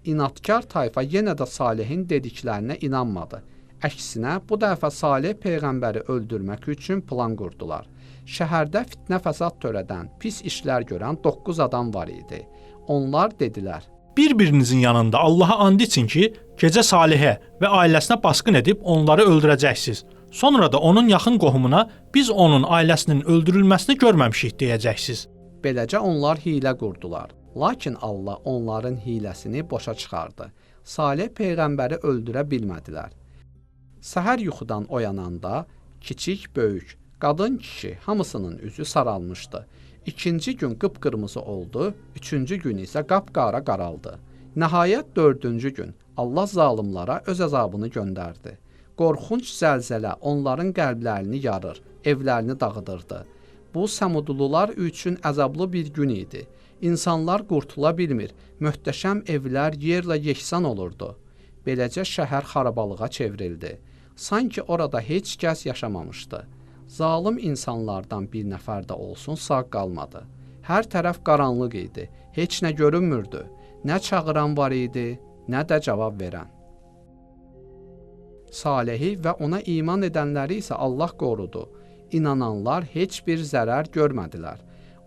İnadkar tayfa yenə də Salehin dediklərinə inanmadı. Əksinə, bu dəfə Saleh peyğəmbəri öldürmək üçün plan qurdular. Şəhərdə fitnə fəsad törədən, pis işlər görən 9 adam var idi. Onlar dedilər: Bir-birinizin yanında Allaha and için ki, gecə Salihə və ailəsinə basqın edib onları öldürəcəksiniz. Sonra da onun yaxın qohumuna biz onun ailəsinin öldürülməsini görməmişik deyəcəksiniz. Beləcə onlar hiylə qurdular. Lakin Allah onların hiyləsini boşa çıxardı. Saleh peyğəmbəri öldürə bilmədilər. Səhər yuxudan oyananda kiçik, böyük, qadın, kişi hamısının üzü saralmışdı. İkinci gün qıpqırmızı oldu, üçüncü gün isə qapqara qaraldı. Nəhayət dördüncü gün Allah zalımlara öz əzabını göndərdi. Qorxunc zəlzələ onların qəlblərini yarır, evlərini dağıdırdı. Bu Səmudlular üçün əzablı bir gün idi. İnsanlar qurtula bilmir, möhtəşəm evlər yerlə yeksan olurdu. Beləcə şəhər xarabalığa çevrildi. Sanki orada heç kəs yaşamamışdı. Zalım insanlardan bir nəfər də olsun sağ qalmadı. Hər tərəf qaranlıq idi. Heç nə görünmürdü. Nə çağıran var idi, nə də cavab verən. Salehi və ona iman edənləri isə Allah qorudu. İnananlar heç bir zərər görmədilər.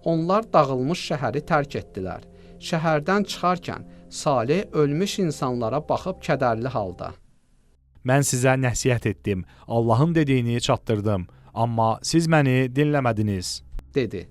Onlar dağılmış şəhəri tərk etdilər. Şəhərdən çıxarkən Saleh ölmüş insanlara baxıb kədərli halda: Mən sizə nəsihət etdim, Allahın dediyini çatdırdım, amma siz məni dinləmədiniz. Dedi.